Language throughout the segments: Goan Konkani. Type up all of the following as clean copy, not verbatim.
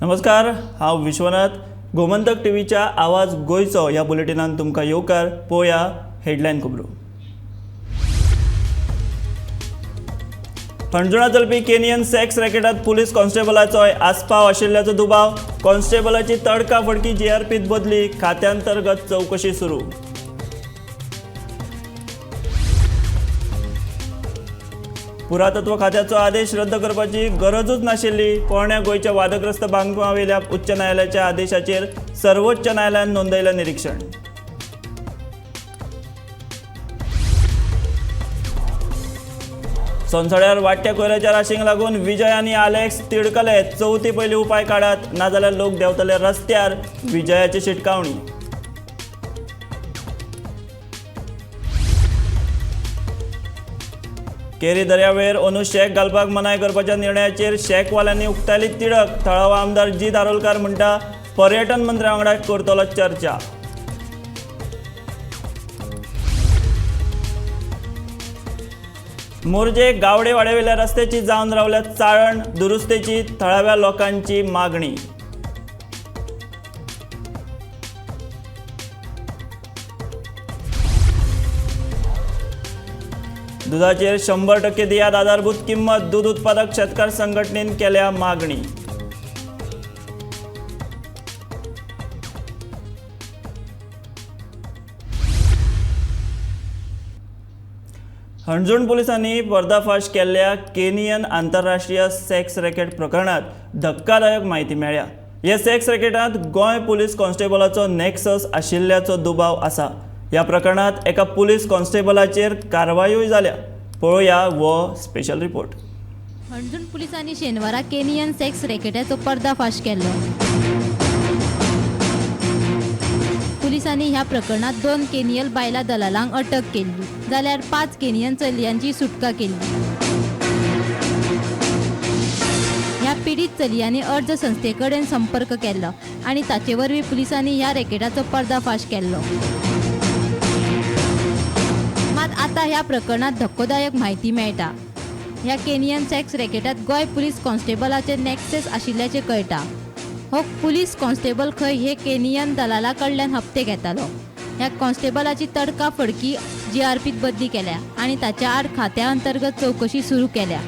नमस्कार, हांव विश्वनाथ. गोमंतक टीव्हीच्या आवाज गोंयचो ह्या बुलेटिनान तुमकां येवकार. पळोवया हेडलायन खबरो. हणजुणा चलपी केनियन सेक्स रॅकेटात पुलीस कॉन्स्टेबलाचोय आस्पाव आशिल्ल्याचो दुबाव. कॉन्स्टेबलाची तडकाफडकी जीआरपीत बदली, खात्यांतर्गत चवकशी सुरू. पुरातत्व खात्याचो आदेश रद्द करपाची गरजूच नाशिल्ली. पोरण्या गोंयच्या वादग्रस्त बांदकामावेल्या उच्च न्यायालयाच्या आदेशाचेर सर्वोच्च न्यायालयान नोंदयलें निरीक्षण. सोनसड्यार वाडट्या कोयराच्या राशींक लागून विजय आनी आलेक्स तिडकले. चवथी पयलीं उपाय काडात, नाजाल्यार लोक देंवतले रस्त्यार, विजयाची शिटकावणी. केरी दर्यावेळेर अंदू शॅक घालपाक मनाय करपाच्या निर्णयाचेर शॅकवाल्यांनी उक्तायली तिडक. थळावो आमदार जी दारोलकार म्हणटा, पर्यटन मंत्र्या वांगडा करतलो चर्चा. मोरजे गावडेवाड्यावेल्या रस्त्याची जावन रावल्या चाळण, दुरुस्तेची थळाव्या लोकांची मागणी. दुधाचेर 100% दियात आधारभूत किंमत, दूद उत्पादक शेतकार संघटनेन केल्या मागणी. हणजूण पोलिसांनी पर्दाफाश केल्ल्या केनियन आंतरराष्ट्रीय सेक्स रॅकेट प्रकरणात धक्कादायक म्हायती मेळ्ळ्या. ह्या सेक्स रॅकेटांत गोंय पुलीस कॉन्स्टेबलाचो नॅक्सस आशिल्ल्याचो दुबाव आसा. ह्या प्रकरणात एका पुलीस कॉन्स्टेबलाचेर कारवायूय जाल्या. पळोवया हो स्पेशल रिपोर्ट. हणजूण पुलिसांनी शेनवारा केनियन सेक्स रॅकेटाचो पर्दाफाश केल्लो. पुलिसांनी ह्या प्रकरणात 2 केनियल बायलां दलालांक अटक केल्ली, जाल्यार 5 केनियन चलयांची सुटका केल्ली. ह्या पिडीत चलयांनी अर्ज संस्थे कडेन संपर्क केल्लो आनी ताचे वरवीं पुलिसांनी ह्या रॅकेटाचो पर्दाफाश केल्लो. मात आतां ह्या प्रकरणात धक्कोदायक म्हायती मेळटा. ह्या केनियन सेक्स रॅकेटात गोंय पुलीस कॉन्स्टेबलाचे नॅक्सेस आशिल्ल्याचें कळटा. हो पुलीस कॉन्स्टेबल खंय हे केनियन दलाला कडल्यान हप्ते घेतालो. ह्या कॉन्स्टेबलाची तडकाफडकी जीआरपीत बदली केल्या आनी ताच्या आड खात्या अंतर्गत चवकशी सुरू केल्या.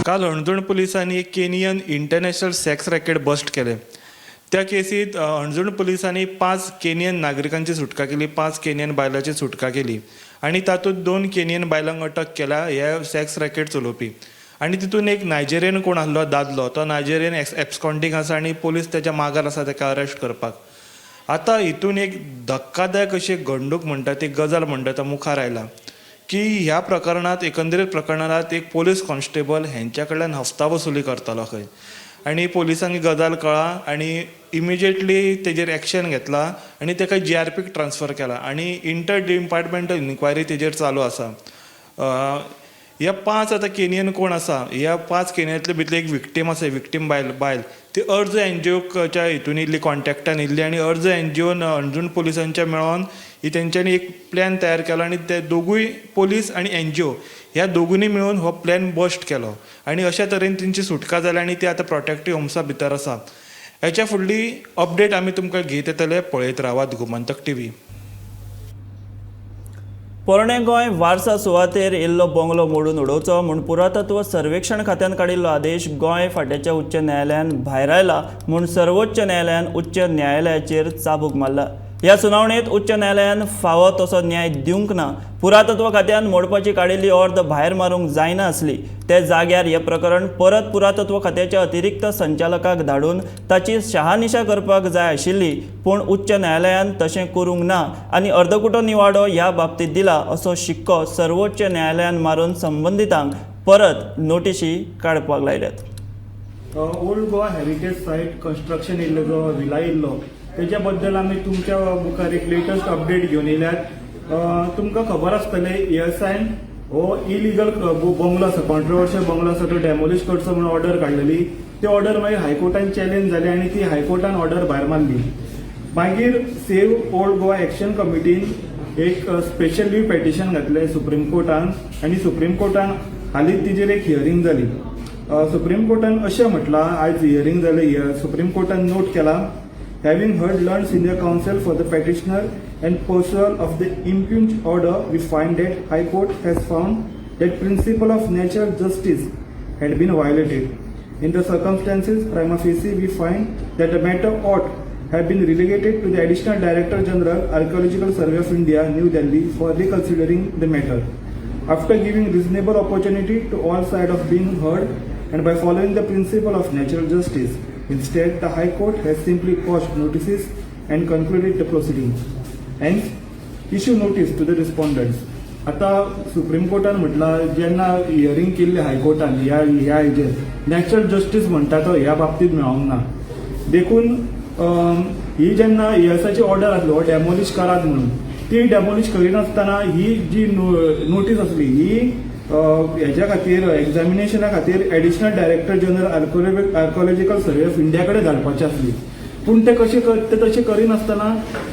काल हणजूण पुलिसांनी एक Kenyan international sex racket bust केलें. त्या केसीत हणजूण पुलिसांनी 5 केनियन नागरिकांची सुटका केली, 5 केनियन बायलांची सुटका केली आनी तातूंत 2 केनियन बायलांक अटक केल्या हे सेक्स रॅकेट चलोवपी. आनी तितून एक नायजेरियन कोण आसलो दादलो, तो नायजेरियन एब्सकॉन्डींग आसा आनी पोलीस तेच्या मागार आसा तेका अरेस्ट करपाक. आतां हितून एक धक्कादायक अशी घडणूक म्हणटा ती गजाल म्हणटा तो मुखार आयला की ह्या प्रकरणांत, एकंदरीत प्रकरणांत एक पोलीस कॉन्स्टेबल हेंच्या कडल्यान हफ्ता वसुली करतालो खंय आनी पोलिसांक ही गजाल कळ्ळा आनी इमिजिएटली तेजेर एक्शन घेतला आनी तेका जी आर पीक ट्रान्सफर केला आनी इंटर डिपार्टमेंटल इन्क्वायरी तेजेर चालू आसा. ह्या 5 आतां केनियन कोण आसा, ह्या 5 केनियांतले भितरली एक विक्टीम आसा, विक्टीम बायल ती अर्ज एन जी ओच्या हितून इल्ली कॉन्टेक्टान इल्ली आनी अर्ज एन जी ओन हणजूण पुलिसांच्या मेळोन ही तेंच्यांनी एक प्लॅन तयार केलो आनी ते दोगूय पोलीस आनी एन जी ओ ह्या दोगूनी मेळून हो प्लॅन बस्ट केलो आनी अशा तरेन तेंची सुटका जाली आनी ती आतां प्रोटेक्टीव होम्सा भितर आसा. हेच्या फुडली अपडेट आमी तुमकां घेत येतले. पळयत रावात गोमंतक टीव्ही. पोरणें गोंय वारसा सुवातेर येयल्लो बंगलो मोडून उडोवचो म्हूण पुरातत्व सर्वेक्षण खात्यान काडिल्लो आदेश गोंय फांट्याच्या उच्च न्यायालयान भायरायला म्हूण सर्वोच्च न्यायालयान उच्च न्यायालयाचेर चाबूक मारला. ह्या सुनावणेंत उच्च न्यायालयान फावो तसो न्याय दिवंक ना. पुरातत्व खात्यान मोडपाची काडिल्ली ऑर्द भायर मारूंक जायना आसली. ते जाग्यार हें प्रकरण परत पुरातत्व खात्याच्या अतिरिक्त संचालकाक धाडून ताची शहानिशा करपाक जाय आशिल्ली, पूण उच्च न्यायालयान तशें करूंक ना आनी अर्दकुटो निवाडो ह्या बाबतींत दिला असो शिक्को सर्वोच्च न्यायालयान मारून संबंदितांक परत नोटिशी काडपाक लायल्यात. Old Goa heritage site construction येयल्लो जो विला येयल्लो तेच्या बद्दल आमी तुमच्या मुखार एक लेटस्ट अपडेट घेवन येयल्यात. तुमकां खबर आसतलें एएसआयन हो इलिगल बंगलो आसा, कॉन्ट्रोवर्शियल बंगलो आसा, तो डेमोलिश करचो म्हणून ऑर्डर काडलेली. ती ऑर्डर मागीर हायकोर्टान चॅलेंज जाली आनी ती हायकोर्टान ऑर्डर भायर मारली. मागीर सेव्ह ओल्ड गोवा एक्शन कमिटीन एक स्पेशल लीव पेटिशन घातलें सुप्रीम कोर्टान आनी सुप्रीम कोर्टान हालींच तिजेर एक हियरींग जाली. सुप्रीम कोर्टान अशें म्हटलां, आयज हियरींग जालें, सुप्रीम कोर्टान नोट केलां, "Having heard learned senior counsel for the petitioner and perusal of the impugned order, we find that High Court has found that principle of natural justice had been violated. In the circumstances, prima facie, we find that the matter ought have been relegated to the Additional Director General, Archaeological Survey of India, New Delhi, for reconsidering the matter. After giving reasonable opportunity to all sides of being heard and by following the principle of natural justice. Instead, the High Court has simply quashed notices and concluded the proceedings. Hence, issue notice to the respondents." आता सुप्रीम कोर्टान म्हटलां, जेन्ना हियरींग केल्ली हायकोर्टान ह्या हेजेर, नॅचरल जस्टीस म्हणटा तो ह्या बाबतींत मेळोंक ना. देखून ही जेन्ना एएसआयची ऑर्डर आसली हो डेमोलिश करात म्हणून, ती डेमोलिश करिनासतना ही जी नोटीस आसली ही हेच्या खातीर, एग्जामिनेशना खातीर Additional Director General, Archaeological Survey of India कडेन धाडपाची आसली. पूण ते कशे ते तशें करिनासतना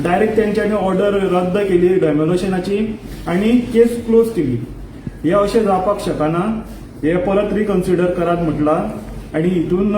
डायरेक्ट तेंच्यांनी ऑर्डर रद्द केली डेमोलिशनाची आनी केस क्लोज केली. हे अशें जावपाक शकना, हे परत रिकन्सिडर करात म्हटलां. आनी हितून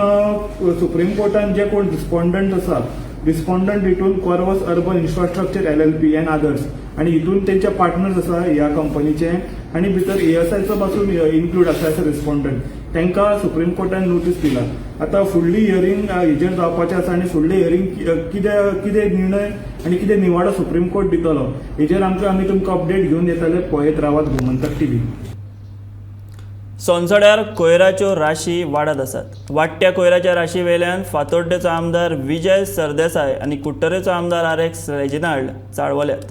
सुप्रीम कोर्टान जे कोण रिस्पॉन्डंट आसा, रिस्पॉन्डंट हितून Corvus urban infrastructure LLP and others, आनी हितून तेंचे पार्टनर्स आसा ह्या कंपनीचे, आनी भितर एएसआयचो पासून इन्क्लूड आसा एज अ रिस्पॉन्डंट, तांकां सुप्रीम कोर्टान नोटीस दिला. आतां फुडली हियरींग हेजेर जावपाचें आसा आनी फुडली हियरींग कितें कितें निर्णय आनी कितें निवाडो सुप्रीम कोर्ट दितलो हेजेर आमकां आमी तुमकां अपडेट घेवन येतले. पळयत रावात गोमंतक टीव्ही. सोनसड्यार कोयराच्यो राशी वाडत आसात. वाडट्या कोयराच्या राशी वेल्यान फातोड्डेचो आमदार विजय सरदेसाय आनी कुडटरेचो आमदार आर एक्स रेजिनाल्ड चाळवल्यात.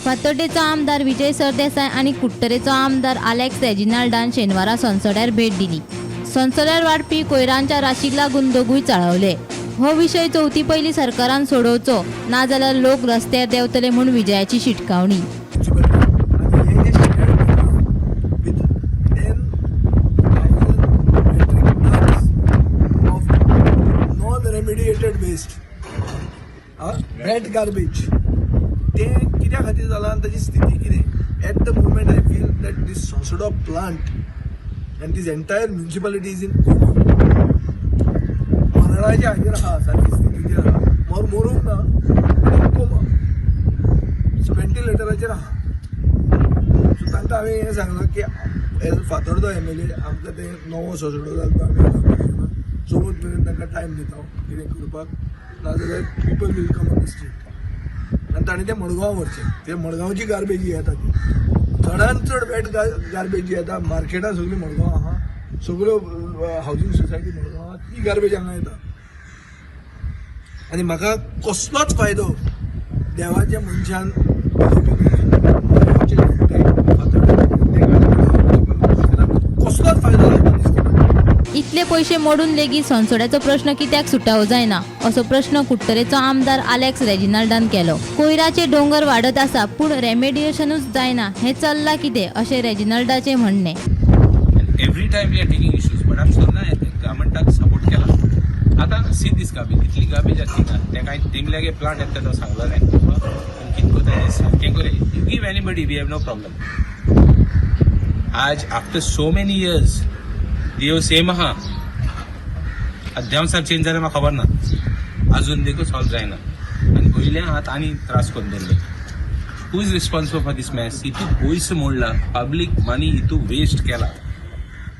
फातोड्डेचो आमदार विजय सरदेसाय आनी कुडटरेचो आमदार आलेक्स रेजिनाल्डान शेनवारा सोनसड्यार भेट दिली. सोनसड्यार वाडपी कोयरांच्या राशीक लागून दोगूय चाळवले. हो विशय चवथी पयलीं सरकारान सोडोवचो, नाजाल्यार लोक रस्त्यार देंवतले म्हूण विजयाची शिटकावणी. आनी हे जे shed with 10,000 metric tons of non remediated waste, wet garbage, तें कित्या खातीर जालां आनी ताची स्थिती कितें? At the moment I feel that this Sonsodo plant and this entire municipality is in coma. मरणाच्या हाजेर आहा सारकी स्थिती जी आहा. मरूंक ना, कोमा, व्हेंटिलेटराचेर आहा. सो तांकां हांवें हें सांगलां की एज फातोर्डो एमएलए आमकां तें नवो सोसडो जालो तो आमी जावपाक शकना. चवथ मेरेन तांकां टायम दिता कितें करपाक, नाजाल्यार people will come on the street. आनी ताणें तें मडगांव व्हरचें. ते मडगांवची गार्बेज जी येता, ती चडान चड वेट गार्बेज जी येता, मार्केटां सगळीं मडगांव आहा, सगळ्यो हावजींग सोसायटी मडगांव आहा, ती गार्बेज हांगा येता. आनी म्हाका कसलोच फायदो देवाच्या मनशान मडगांवचे जनतेक, फातोर्डे कसलोच फायदो जावपा दिसना. इतले पयशे मोडून लेगीत सोनसड्याचो प्रश्न कित्याक सुटावो जायना, असो प्रश्न कुडटरेचो आमदार आलेक्स रेजिनाल्डान केलो. कोयराचे डोंगर वाडत आसा, पूण रेमेडिएशनूच जायना, हें चल्लां कितें, अशें रेजिनाल्डाचें म्हणणें. Every time we are taking issues, but आमी सदां गव्हर्मेंटाक सपोर्ट केला. आतां सी दीस गार्बेज, इतली गार्बेज आसली ना. ते कांय तेमल्यागे प्लांट येता तो सांगलेलें आनी कितें करता तें सारकें करे. You give anybody, we have no problem. आज आफ्टर सो मेनी इयर्स देव सेम आहा. अध्याम साहेब चेंज जालें म्हाका खबर ना, अजून देखून सॉल्व जायना आनी वयल्या आतां आनी त्रास करून दवरले. Who is responsible for this mess? हितू पयसो मोडला, पब्लीक मनी हितू वेस्ट केला.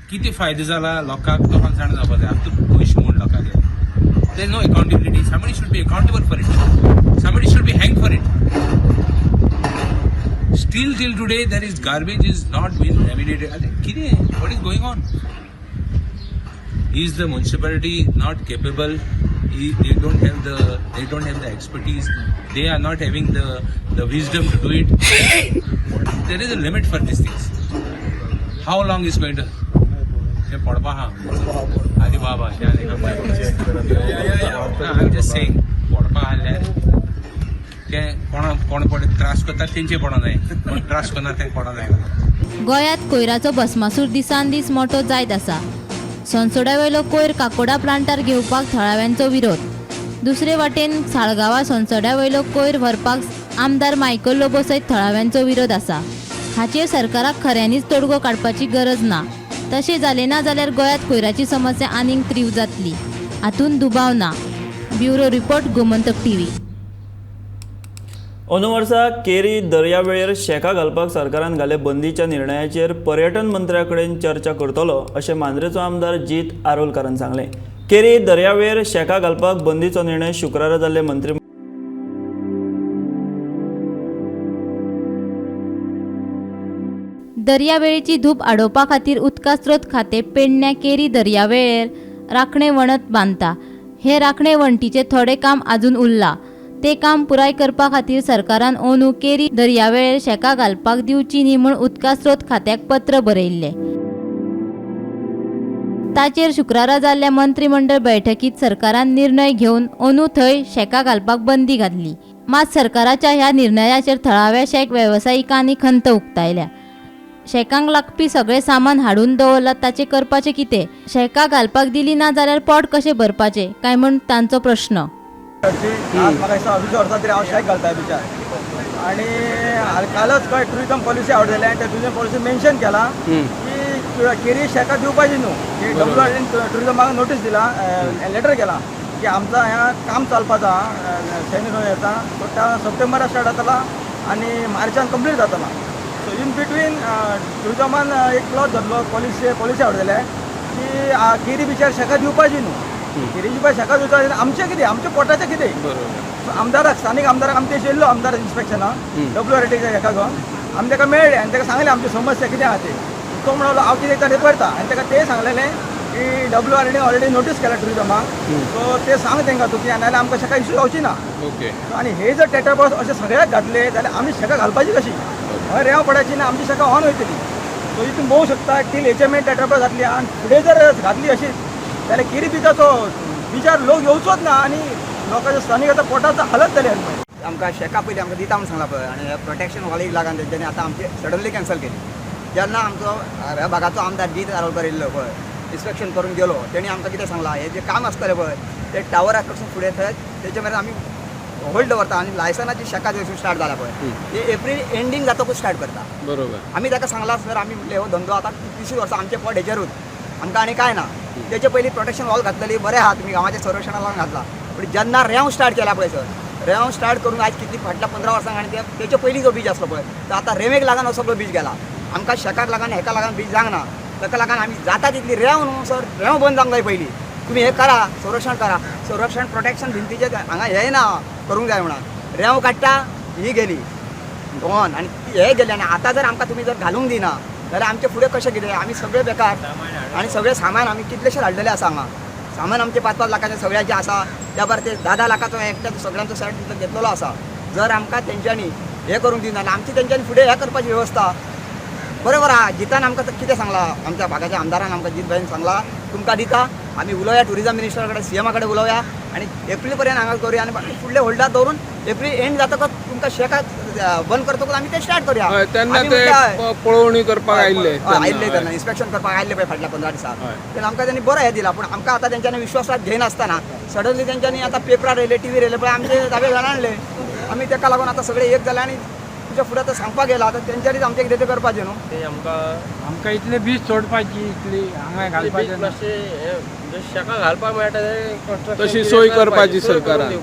कितें फायदो जाला लोकांक, लोकांक जाणा जावपा जाय. आतां पयशे मोड लोकांचे. There is no accountability. Somebody should be accountable for it. Somebody should be hanged for it. Still till today there is garbage is not been remediated. अरे कितें, what is going on? Is the municipality not capable? They don't have the expertise? They are not having the wisdom to do it? There is a limit for these things. How long is going to ते पडपा आहा? आरे बाबा, I am just saying, पडपा आहल्यार ते कोणा कोण पडे त्रास करता तेंचे पडों जाय, कोण त्रास करना तें पडों जायना. गोंयांत कोयराचो भस्मासूर दिसान दीस मोटो जायत आसा. सोनसड्या वयलो कोयर काकोडा प्लांटार घेवपाक थळाव्यांचो विरोध. दुसरे वाटेन साळगांवा सोनसड्या वयलो कोयर व्हरपाक आमदार मायकल लोबो सयत थळाव्यांचो विरोध आसा. हाचेर सरकाराक खऱ्यांनीच तोडगो काडपाची गरज ना. तशें जालें ना जाल्यार गोंयांत कोयराची समस्या आनीक तीव्र जातली, हातूंत दुबाव ना. Bureau report, Gomantak TV. अंदू वर्सा केरी दर्यावेळेर शेकां घालपाक सरकारान घाले बंदीच्या निर्णयाचेर पर्यटन मंत्र्या कडेन चर्चा करतलो अशें मांद्रेचो आमदार जीत आरोलकारान सांगलें. केरी दर्यावेळेर शेकां घालपाक बंदीचो निर्णय शुक्रारा जाल्ले मंत्री दर्यावेळेची धूप आडोवपा खातीर उदका स्रोत खातें पेडण्या केरी दर्यावेळेर राखणे वणत बांदता. हे राखणे वण्टीचें थोडें काम आजून उरलां. तें काम पुराय करपा खातीर सरकारान अंदू केरी दर्यावेळेर शेकां घालपाक दिवची न्ही म्हूण उदका स्रोत खात्याक पत्र बरयिल्लें. ताचेर शुक्रारा जाल्ल्या मंत्रीमंडळ बैठकीत सरकारान निर्णय घेवन अंदू थंय शेकां घालपाक बंदी घातली. मात सरकाराच्या ह्या निर्णयाचेर थळाव्या शेक वेवसायिकांनी खंत उक्तायल्या. शेकांक लागपी सगळें सामान हाडून दवरलां ताचें करपाचें कितें? शेकां घालपाक दिली ना जाल्यार पोट कशें भरपाचें काय म्हूण तांचो प्रश्न. आज म्हाका दिसता 20 वर्सां तरी हांव शेक घालता बिचार आनी कालच खंय टुरिजम पॉलिसी आवट जाली आनी त्या टुरिजम पॉलिसी मेन्शन केलां की केरी शेकां दिवपाची न्हू. की डब्ल्यू आर टुरिजमाक नोटीस दिला, लेटर केला की आमचा ह्या काम चलपाचा सैनिक हेचा तो त्या सप्टेंबराक स्टार्ट जातला आनी मार्चान कंप्लीट जातला. सो इन बिटवीन टुरिजमान एक क्लॉज धरलो, पॉलिसी आवट जाल्या की केरी बिचार शेकां दिवपाची न्हू. केरी बिचार शेकां दिवपाची आमचें कितें, आमच्या पोटाचें कितें. सो आमदाराक, स्थानीक आमदाराक आमचे येयल्लो आमदार इन्स्पेक्शनाक डब्ल्यू आर टीच्या हेका घेवन आमी ताका मेळ्ळे आनी ताका सांगलें आमची समस्या कितें आहा ती. तो म्हणलो हांव कितें ताणें करता आनी ताका तें सांगलेलें की W R D already notice केला टुरिजमाक, सो ते सांग तांकां तूं की नाजाल्यार आमकां शेकां इशू जावची ना. ओके. आनी हे जर टेटर बॉक्स अशें सगळ्याक घातले जाल्यार आमी शेकां घालपाची कशी? हय रेंव पडायची ना, आमची शेकां ऑन वयतली. सो ही तुमी पळोवंक शकता टील हेचे मेरेन टेटर बॉक्स घातली आनी फुडें जर घातली अशीच जाल्यार केरी बिचाचो बिचार लोक येवचोच ना आनी लोकांच्या स्थानीक आतां पोटाचो हालत जाली. आमकां शेकां पयलीं आमकां दिता म्हूण सांगलां पळय आनी प्रोटेक्शन वॉलीक लागून तेंच्यांनी आतां आमची सडनली कॅन्सल केली. जेन्ना आमचो ह्या भागाचो आमदार जीत आरोलकर येयल्लो पळय इन्स्पेक्शन करून गेलो, तेणी आमकां कितें सांगलां, हें जें काम आसतलें पळय तें टावरा कडसून फुडें थंय तेचे मेरेन आमी होल्ड दवरता आनी लायसनाची शेकां जंयसून स्टार्ट जाला पळय ते एप्रील एंडींग जातकूच स्टार्ट करता. बरोबर. आमी ताका सांगलां सर आमी म्हणलें हो धंदो आतां 30 वर्सां आमचें पोट हेचेरूच, आमकां आनी कांय ना. तेचे पयलीं प्रोटेक्शन वॉल घातलेली बरें आहा, तुमी गांवाच्या संरक्षणा लागून घातला, पूण जेन्ना रेंव स्टार्ट केला पळय सर, रेंव स्टार्ट करून आयज कितली फाटल्या 15 वर्सांक आनी तेचे पयलीं जो बीच आसलो पळय तो आतां रेंवेक लागून हो सगळो बीच गेला. आमकां शेकाक लागून हेका लागून बीच जावंक ना, ताका लागून आमी जाता तितली रेंव न्हू सर, रेंव बंद जावंक जाय पयलीं. तुमी हें करा, संरक्षण करा, संरक्षण प्रोटेक्शन भिंतीचें हांगा हें ना करूंक जाय म्हणून रेंव काडटा ही गेली ऑन आनी हे गेले. आनी आतां जर आमकां तुमी जर घालूंक दिना जाल्यार आमचें फुडें कशें कितें, आमी सगळे बेकार आनी सगळें सामान आमी कितलेशें हाडलेलें आसा हांगा. सामान आमचें 5-5 लाखाचें सगळ्यांचें आसा, त्या भायर ते 10-10 लाखाचो एकट्याचो सगळ्यांचो सेट घेतलेलो आसा. जर आमकां तेंच्यांनी हें करूंक दिना जाल्यार आमची तेंच्यांनी फुडें हें करपाची वेवस्था बरोबर आहा. जितान आमकां कितें सांगलां, आमच्या भागाच्या आमदारान आमकां जीत भाईन सांगलां तुमकां दिता, आमी उलोवया टुरिजम मिनिस्टरा कडेन, सीएमा कडेन उलोवया आनी एप्रील पर्यंत हांगा करुया आनी बाकी फुडले होल्डार दवरून एप्रील एंड जातकच तुमकां शेकां बंद करतकूच आमी ते स्टार्ट करुया. तेन्ना ते पळोवणी करपाक आयिल्ले, आयिल्ले तेन्ना इन्स्पेक्शन करपाक आयिल्ले पळय फाटल्या 15 दिसांक, तेन्ना आमकां तेणी बरें हें दिलां. पूण आमकां आतां तेंच्यांनी विश्वासात घेयनासतना सडनली तेंच्यांनी आतां पेपरार येयले, टिवीर येयले पळय आमचे दावे घालून हाडले. आमी तेका लागून आतां सगळे एक जाले आनी तुमच्या फुडें आतां सांगपाक गेला आतां तेंच्यांनीच आमचें कितें तें करपाचें न्हू. ते आमकां आमकां इतले बीज सोडपाची, इतली हांगा घालपाचें मातशें शेकां घालपाक मेळटा तें तशी सोय करपाची सरकारान.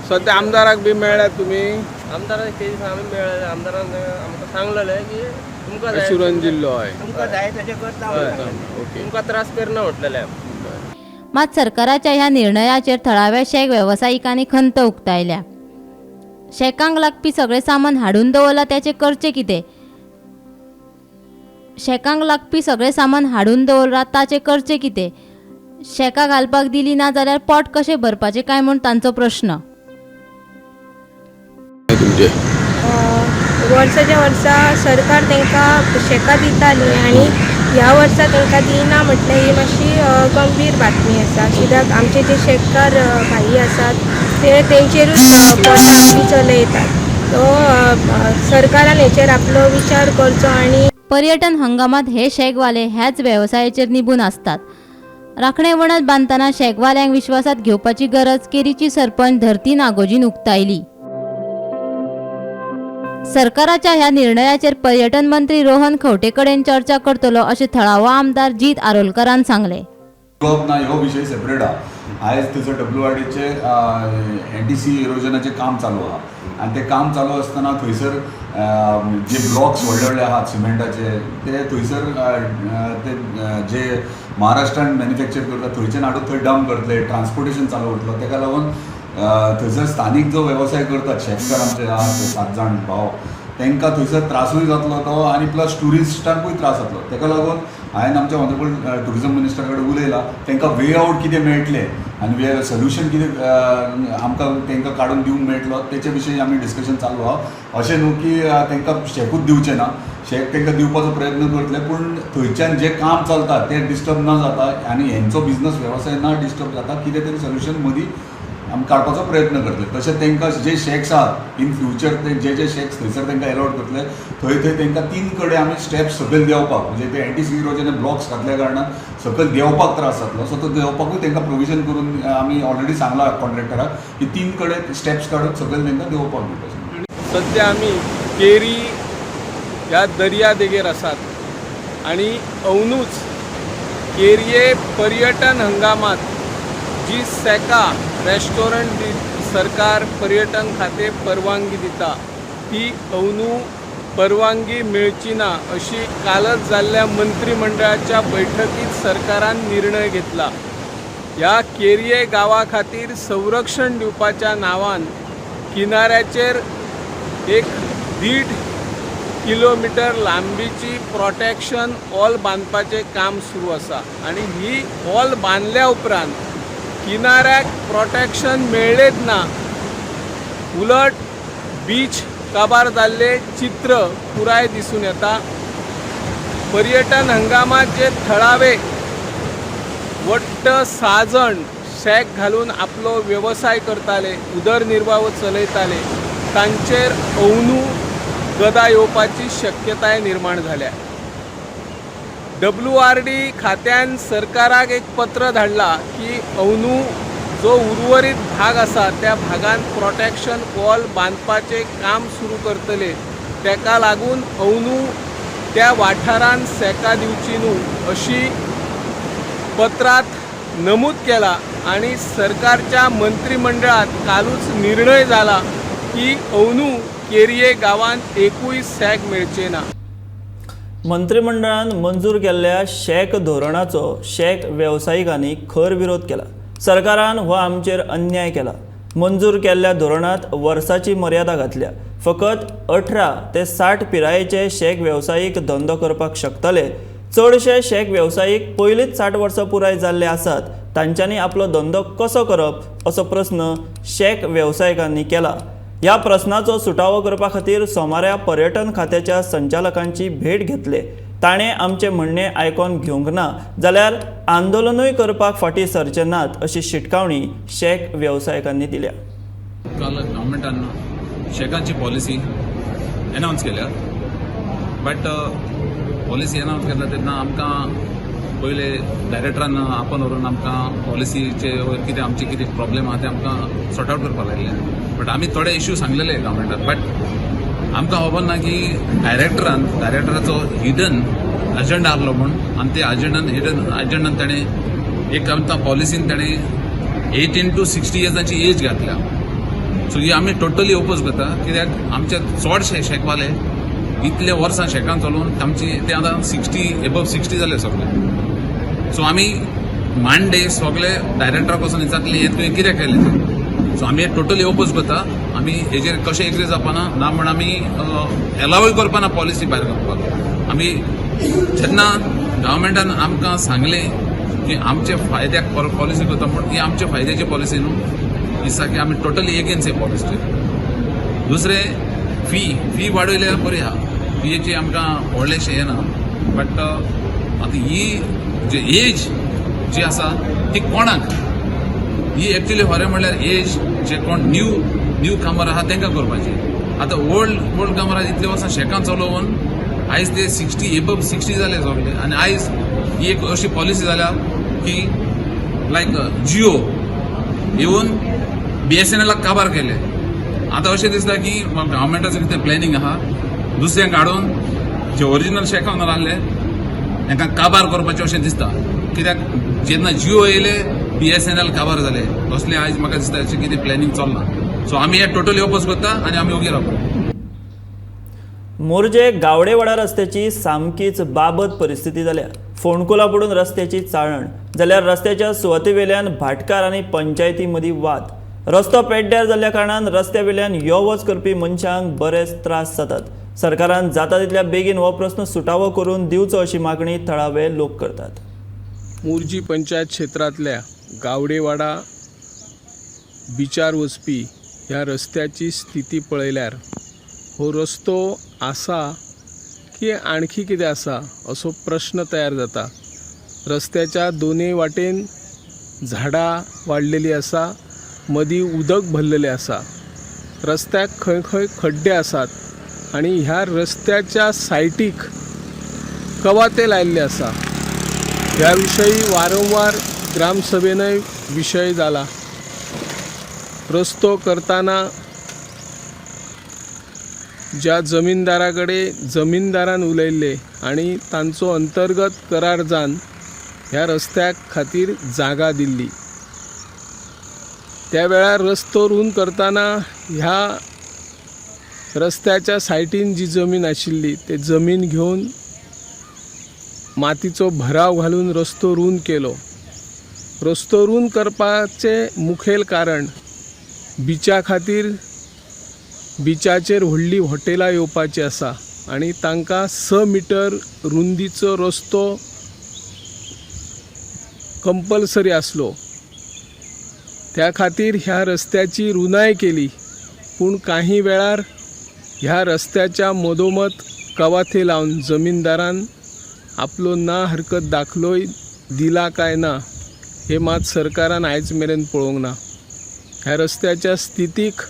सद्या आमदाराक बी मेळ्ळ्यात तुमी? आमदाराक ते दिसा आमी मेळ्ळे, आमदारान आमकां सांगलेलें की तुमकां एश्युरन्स दिल्लो. हय, तुमकां जाय तशें करता, तुमकां त्रास करना म्हटलेलें. मात सरकाराच्या ह्या निर्णयाचेर थळाव्या शेक वेवसायिकांनी खंत उक्तायल्या. शेकांक लागपी सगळें सामान हाडून दवरलां ताचें करचें कितें? शेकांक लागपी सगळें सामान हाडून दवरलां ताचें करचें कितें? शेकां घालपाक दिली ना जाल्यार पोट कशें भरपाचें काय म्हूण तांचो प्रश्न. वर्साच्या वर्सा सरकार तांकां शेकां दिताली आनी ह्या वर्सा तांकां दिना म्हटल्यार ही मातशी गंभीर बातमी आसा. कित्याक आमचे जे शेतकार भाई आसात ते तेंचेरूच पोटां आपली चलयतात. सो सरकारान हेचेर आपलो विचार करचो. आनी पर्यटन हंगामात हे शेकवाले ह्याच वेवसायाचेर निबून आसतात. राखणे वणत बांदतना शेकवाल्यांक विश्वासात घेवपाची गरज केरीची सरपंच धरती नागोजीन उक्तायली. सरकाराच्या ह्या निर्णयाचेर पर्यटन मंत्री रोहन खंवटे कडेन चर्चा करतलो अशें थळावो आमदार जीत आरोलकारान सांगलें. ना हो विशय सेपरेट आहा. आयज थंयसर डब्ल्यू आर डीचे एनटीसी इरोजनाचें काम चालू आहा आनी तें काम चालू आसतना थंयसर जे ब्लॉक्स व्हडले व्हडले आहात सिमेंटाचे ते थंयसर ते जे महाराष्ट्रान मॅन्युफॅक्चर करता थंयच्यान हाडून थंय डंप करतले, ट्रान्सपोर्टेशन चालू उरतलो. तेका लागून थंयसर स्थानीक जो वेवसाय करतात शेतकार आमचे आहात ते 7 जाण भाव, तांकां थंयसर त्रासूय जातलो तो आनी प्लस ट्युरिस्टांकूय त्रास जातलो. तेका लागून हांवें आमच्या ऑनरेबल ट्युरिजम मिनिस्टरा कडेन उलयलां, तांकां वे आवट कितें मेळटलें आनी वे सोल्युशन कितें आमकां तांकां काडून दिवंक मेळटलो तेचे विशीं आमी डिस्कशन चालू आहा. अशें न्हू की तांकां शेकूच दिवचें ना, शेक तांकां दिवपाचो प्रयत्न करतले, पूण थंयच्यान जें काम चलता तें डिस्टर्ब ना जाता आनी हेंचो बिजनस वेवसाय ना डिस्टर्ब जाता, कितें तरी सोल्युशन मदीं आमी काडपाचो प्रयत्न करतले. तशें तांकां जे शॅक्स आहात इन फ्युचर ते जे जे शॅक्स थंयसर तांकां एलॉट करतले थंय थंय तांकां 3 कडेन आमी स्टेप्स सकयल देंवपाक, म्हणजे ते एनटीसी इरोजन ब्लॉक्स घातल्या कारणान सकयल देंवपाक त्रास जातलो, सो तो देंवपाकूय तांकां प्रोविजन करून आमी ऑलरेडी सांगलां कॉन्ट्रॅक्टराक की 3 कडेन स्टेप्स काडून सकयल तांकां देंवपाक दिवपाचें. सद्या आमी केरी ह्या दर्या देगेर आसात आनी अवनूच केरये पर्यटन हंगामांत जी सेका रेस्टॉरंट सरकार पर्यटन खातें परवानगी दिता ती अवनू परवानगी मेळची ना अशी कालच जाल्ल्या मंत्रीमंडळाच्या बैठकीत सरकारान निर्णय घेतला. ह्या केरये गांवा खातीर संरक्षण दिवपाच्या नांवान किनाऱ्याचेर 1.5 किलोमिटर लांबीची प्रोटेक्शन वॉल बांदपाचें काम सुरू आसा आनी ही वॉल बांदल्या उपरांत किनाऱ्याक प्रोटेक्शन मेळ्ळेंच ना, उलट बीच काबार जाल्लें चित्र पुराय दिसून येता. पर्यटन हंगामांत जे थळावे वट्ट 6 जाण शॅक घालून आपलो वेवसाय करताले, उदरनिर्वाह चलयताले, तांचेर अवनू गदा येवपाची शक्यताय निर्माण जाल्या. डब्ल्यू आर डी खात्यान सरकाराक एक पत्र धाडला की अवनू जो उर्वरीत भाग आसा त्या भागान प्रोटेक्शन वॉल बांदपाचें काम सुरू करतले, तेका लागून अवनू त्या वाठारान सेका दिवची न्हू अशी पत्रांत नमूद केला आनी सरकारच्या मंत्रीमंडळांत कालूच निर्णय जाला की अवनू केरये गांवांत एकूय सॅक मेळचें ना. मंत्रिमंडळान मंजूर केल्ल्या शॅक धोरणाचो शॅक वेवसायिकांनी खर विरोध केला. सरकारान हो आमचेर अन्याय केला. मंजूर केल्ल्या धोरणांत वर्साची मर्यादा घातल्या. फकत 18 ते 60 पिरायेचे शॅक वेवसायीक धंदो करपाक शकतले. चडशे शॅक वेवसायीक पयलींच 60 वर्सां पुराय जाल्ले आसात, तांच्यांनी आपलो धंदो कसो करप असो प्रस्न शॅक वेवसायिकांनी केला. ह्या प्रस्नाचो सुटावो करपा खातीर सोमारा पर्यटन खात्याच्या संचालकांची भेट घेतले. ताणें आमचें म्हणणें आयकोन घेवंक ना जाल्यार आंदोलनूय करपाक फाटीं सरचे नात अशी शिटकावणी शॅक वेवसायिकांनी दिल्या. काल गव्हर्मेंटान शॅकांची पॉलिसी अनावन्स केल्या, बट पॉलिसी अनावन्स केल्या तेन्ना आमकां पयले डायरेक्टरान आपोवन व्हरून आमकां पॉलिसीचे वयर कितें आमचे कितें प्रॉब्लेम आहा ते आमकां सॉर्ट आवट करपाक लायले. बट आमी थोडे इश्यू सांगलेले गव्हर्मेंटान, बट आमकां खबर ना की डायरेक्टराचो हिडन अजेंडा आहलो म्हूण, आनी ते अजेंडान हिडन अजेंडान ताणें एक आमकां पॉलिसीन ताणें 18 to 60 इयर्साची एज घातल्या. सो ही आमी टोटली ओपोज करता, कित्याक आमचे चडशे शेकवाले इतले वर्सां शेकान चलोवन आमची ते आतां 60 एबव 60 जाले सगळे. सो आमी मांडे सगळे डायरेक्टराक वचून विचारतले हें तुवें कित्याक केलें तें. सो आमी टोटली ओपोज करता. आमी हेजेर कशें एग्री जावपाना ना म्हण आमी एलावूय करपाना पॉलिसी भायर घालपाक. आमी जेन्ना गव्हर्मेंटान आमकां सांगलें की आमचे फायद्याक पॉलिसी करता म्हूण, ही आमच्या फायद्याची पॉलिसी न्हू, ही सारकी आमी टोटली एगेन्स्ट हे पॉलिसी. दुसरें फी वाडयल्यार बरी आहा, फीयेची आमकां व्हडलेशें हें ना, बट आतां ही जे एज जी आसा ती कोणाक ही एक्चुली खरें म्हणल्यार एज जे कोण न्यू कामर आहा तांकां करपाची. आतां ओल्ड कामर इतले वर्सां शेकान चलोवन आयज ते 60 एबव 60 जाले सगळे, आनी आयज ही एक अशी पॉलिसी जाल्या की लायक जियो येवन BSNL काबार केले. आतां अशें दिसता की गव्हर्मेंटाचें कितें प्लॅनिंग आहा, दुसऱ्यांक हाडून जे ओरिजिनल शॅक ओनर आहले तांकां काबार करपाचें अशें दिसता. कित्याक जेन्ना जियो येयले BSNL काबार जाले, तसलें आयज म्हाका दिसता अशें कितें प्लॅनिंग चल्लां. सो आमी हे टोटली ओपोज करता आनी आमी ओगी रावता. मोरजे गावडेवाडा रस्त्याची सामकीच बाबत परिस्थिती जाल्या. फोंडकुलां पडून रस्त्याची चाळण जाल्यार रस्त्याच्या सुवातेवेल्यान भाटकार आनी पंचायती मदीं वाद. रस्तो पेड्ड्यार जाल्ल्या कारणान रस्त्या वेल्यान यो वच करपी मनशांक बरेच त्रास जातात. सरकारान जाता तितल्या बेगीन हो प्रस्न सुटावो करून दिवचो अशी मागणी थळावे लोक करतात. मोरजी पंचायत क्षेत्रांतल्या गावडेवाडा बिचार वचपी ह्या रस्त्याची स्थिती पळयल्यार हो रस्तो आसा की आणखी कितें आसा असो प्रश्न तयार जाता. रस्त्याच्या दोनूय वाटेन झाडां वाडलेली आसा, मदीं उदक भरलेलें आसा, रस्त्याक खंय खंय खड्डे आसात आनी ह्या रस्त्याच्या सायटीक कवाथे लायिल्ले आसा. ह्या विशयी वारंवार ग्रामसभेनय विशय जाला. रस्तो करतना ज्या जमीनदारा कडेन जमीनदारान उलयल्ले आनी तांचो अंतर्गत करार जावन ह्या रस्त्या खातीर जागा दिल्ली. त्या वेळार रस्तो रूंद करतना ह्या रस्त्याच्या सायटीन जी जमीन आशिल्ली ते जमीन घेवन मातीचो भराव घालून रस्तो रूंद केलो. रस्तो रूंद करपाचें मुखेल कारण बिचा खातीर बिचाचेर व्हडलीं हॉटेलां येवपाचीं आसा आनी तांकां 6 मिटर रुंदीचो रस्तो कंपल्सरी आसलो. त्या खातीर ह्या रस्त्याची रुंदाय केली, पूण काही वेळार ह्या रस्त्याच्या मदोमद कवाथे लावन जमीनदारान आपलो ना हरकत दाखलोय दिला काय ना हे मात सरकारान आयज मेरेन पळोवंक ना. ह्या रस्त्याच्या स्थितीक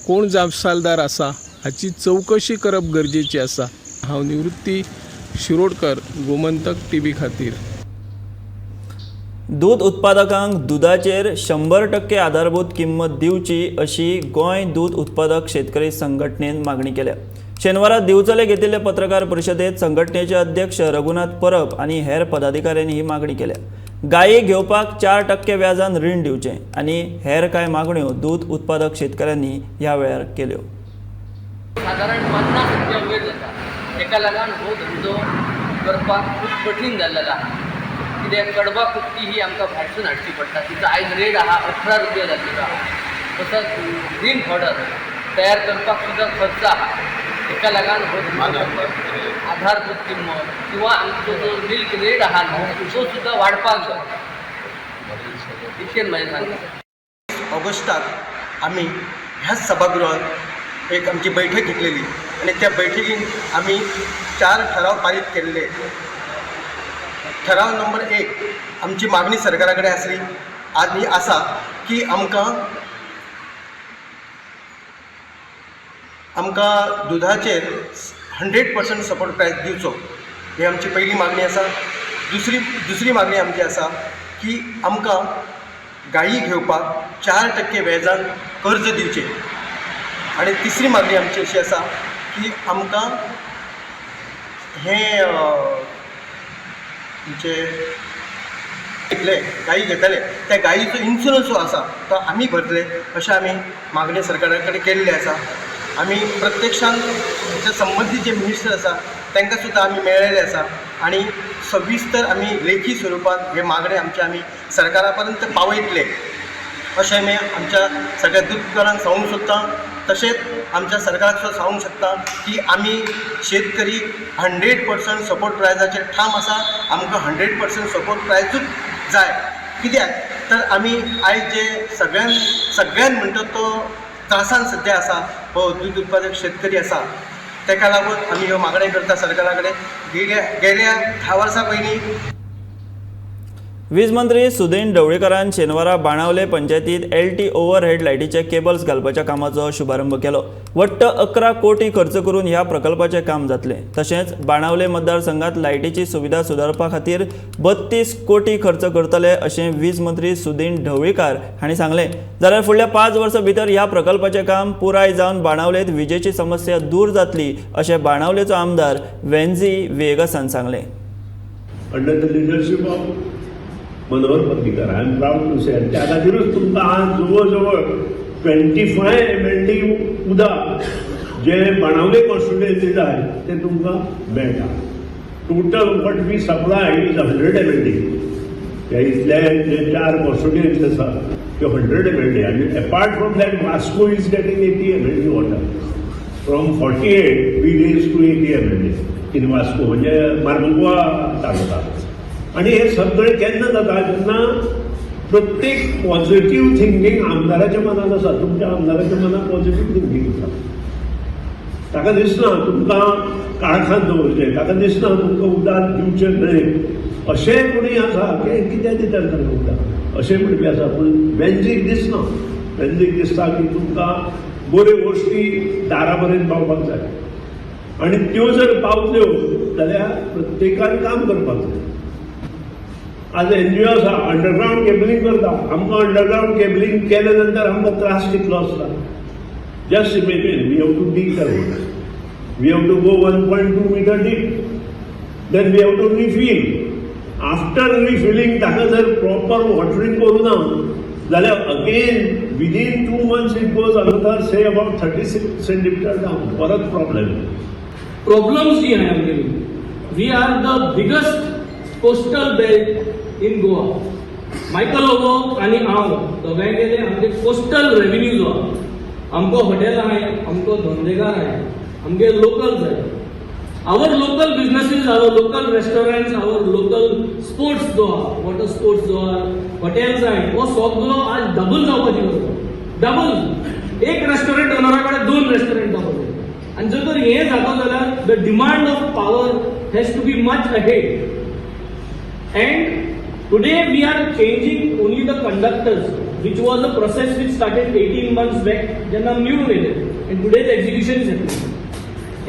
कोण जापसालदार आसा हाची चवकशी करप गरजेची आसा. हांव निवृत्ती शिरोडकर, गोमंतक टीव्ही खातीर. दूद उत्पादकांक दुदाचेर 100% आधारभूत किंमत दिवची अशी गोंय दूद उत्पादक शेतकरी संघटनेन मागणी केल्या. शेनवारा दिवचले घेतिल्ले पत्रकार परिशदेत संघटनेचे अध्यक्ष रघुनाथ परब आनी हेर पदाधिकाऱ्यांनी ही मागणी केल्या. गायी घेवपाक 4% व्याजान रीण दिवचें आनी हेर कांय मागण्यो दूद उत्पादक शेतकऱ्यांनी ह्या वेळार केल्यो. सादारण 50 रुपया वयर जाता. ताका लागून हो धंदो करपाक खूब कठीण जाल्लेलो आहा. कित्याक कडबा कुट्टी ही आमकां भायरसून हाडची पडटा, तिचो आयज रेट आहा 18 रुपया जाल्लेलो आहा. तसोच ग्रीन फॉडर तयार करपाक सुद्दां खर्च आहा. ताका लागून हो धंदो आधारभूत किंमत किंवा आमचो जो मिल्क रेट आहा न्हू तो सुद्दां वाडपाक जाय, इतकें म्हजें सांगता. ऑगस्टाक आमी ह्याच सभागृहात एक आमची बैठक घेतलेली आनी त्या बैठकीन आमी 4 ठराव पारीत केल्ले. ठराव नंबर 1, आमची मागणी सरकारा कडेन आसली आनी आसा की आमकां आमकां दुदाचेर 100% सपोर्ट प्रायस दिवचो, ही आमची पयली मागणी आसा. दुसरी मागणी आमची आसा की आमकां गायी घेवपाक 4% व्याजान कर्ज दिवचें. आनी तिसरी मागणी आमची अशी आसा की आमकां हें आमचे घेतले गायी घेतले त्या गायीचो इन्शुरन्स जो आसा तो आमी भरतले अशें आमी मागणी सरकारा कडेन केल्ली आसा. आमी प्रत्यक्षान जे संबंदीत जे मिनिस्टर आसा तांकां सुद्दां आमी मेळ्ळेले आसा आनी सविस्तर आमी लेखी स्वरुपांत हे मागणे आमचे आमी सरकारा पर्यंत पावयतले अशें आमी आमच्या सगळ्या दूदकारांक सांगूंक सोदता. तशेंच आमच्या सरकाराक सुद्दां सांगूंक शकता की आमी शेतकरी 100% सपोर्ट प्रायजाचेर ठाम आसा. आमकां 100% सपोर्ट प्रायजूच जाय. कित्याक तर आमी आयज जे सगळ्यान म्हणटा तो त्रासान सद्या आसा हो दूद उत्पादक शेतकरी आसा, ताका लागून आमी ह्यो मागण्यो करता सरकारा कडेन. गेल्या 10 वर्सां पयलीं वीज मंत्री सुदीन ढवळीकरान शेनवारा बाणावले पंचायतीत एलटी ओव्हरहेड लायटीचे केबल्स घालपाच्या कामाचो शुभारंभ केलो. वट्ट 11 कोटी खर्च करून ह्या प्रकल्पाचें काम जातलें. तशेंच बाणावले मतदारसंघात लायटीची सुविधा सुदारपा खातीर 32 कोटी खर्च करतले अशें वीज मंत्री सुदीन ढवळीकार हांणी सांगलें. जाल्यार फुडल्या 5 वर्सां भितर ह्या प्रकल्पाचें काम पुराय जावन बाणावलेंत विजेची समस्या दूर जातली अशें बाणावलेचो आमदार वेन्झी व्हिएगासान सांगलें. Under the leadership of Manohar Parrikar, I am proud to say, त्या खातीरूच तुमकां आज जवळ जवळ 25 MLD उदक जे बाणावले कॉन्स्टिट्युएन्सी जाय तें तुमकां मेळटा. Total what we supply is 100 MLD. ह्या इतले जे चार कॉन्स्टिट्युएन्सी आसा त्यो 100 MLD आनी apart from that, Vasco is getting 80 MLD water. From 48 we raise to 80 MLD in Vasco, म्हणजे मार्मगोवा तालुका. आणि हे सगळें केन्ना जाता? जेन्ना प्रत्येक पॉझिटिव्ह थिंकींग आमदाराच्या मनात आसा. तुमच्या आमदाराच्या मनात पॉझिटिव्ह थिंकींग आसा. ताका दिसना तुमकां काळखांत दवरचें, ताका दिसना तुमकां उदक दिवचें न्हय. अशें कोणी आसा की कित्याक दितात तांकां उदक अशें म्हणपी आसा, पूण वेन्झीक दिसना. वेन्झीक दिसता की तुमकां बऱ्यो गोश्टी दारा पर्यंत पावपाक जाय आनी त्यो जर पावत्यो जाल्यार प्रत्येकान काम करपाक जाय. आज एनजीओ आसा, अंडरग्रावंड केबलिंग करता. आमकां अंडरग्रावंड केबलिंग केले नंतर आमकां त्रास कितलो आसता? Just imagine, we have to dig the road, we have to go 1.2 meter deep, then we have to refill. After refilling, ताका जर प्रॉपर वॉटरिंग करूं ना जाल्यार again within 2 months it goes another, say, about 36 centimeter down. परत प्रॉब्लेम. प्रॉब्लम्स जी आहे आमगेली, we are the biggest coastal belt in Goa. Michael Lobo आनी हांव दोगांय गेले आमगे कोस्टल रेव्हेन्यू जो आहा, आमकां हॉटेल आहाय, आमकां धंदेकार आहाय, आमगे लोकल जाय. Our local businesses, our local restaurants, our local sports जो आहा, वॉटर स्पोर्ट्स जो आहा, हॉटेल्स आहाय, हो सगळो आज डबल जावपाची गरज. डबल, एक रेस्टॉरंट ओनरा कडेन दोन रेस्टॉरंट जावपाक जाय. आनी जर तर हें जाता जाल्यार the demand of power has to be much ahead. And today we are changing only the conductors, which was a process which started 18 months back, जेन्ना निवडून येयले, and today the execution is happening.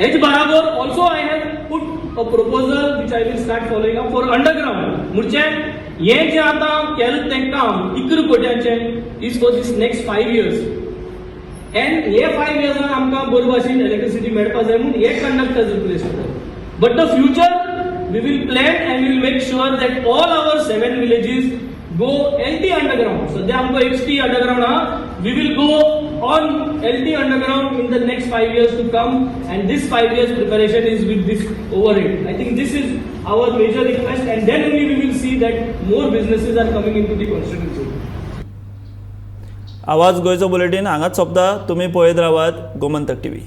H बराबर also I have put a proposal which I will start following up for underground. म्हणजे हे जे आतां केलें तें काम 11 कोट्यांचें is for this next 5 years and हे 5 इयर्सान आमकां बरे भाशेन इलेक्ट्रिसिटी मेळपा जाय म्हूण हे कंडक्टर्स रिप्लेस करतात. But the future we will plan and will make sure that all our seven villages go LT underground. सध्या आमकां एचटी अंडरग्राउंड आहा, we will go on LT underground in the next 5 years to come, and this 5 years preparation is with this overhead. I think this is our major request, and then only we will see that more businesses are coming into the constituency. आवाज गोंयचो बुलेटीन हांगाच सोंपता. तुमी पळयत रावात गोमंतक टीव्ही.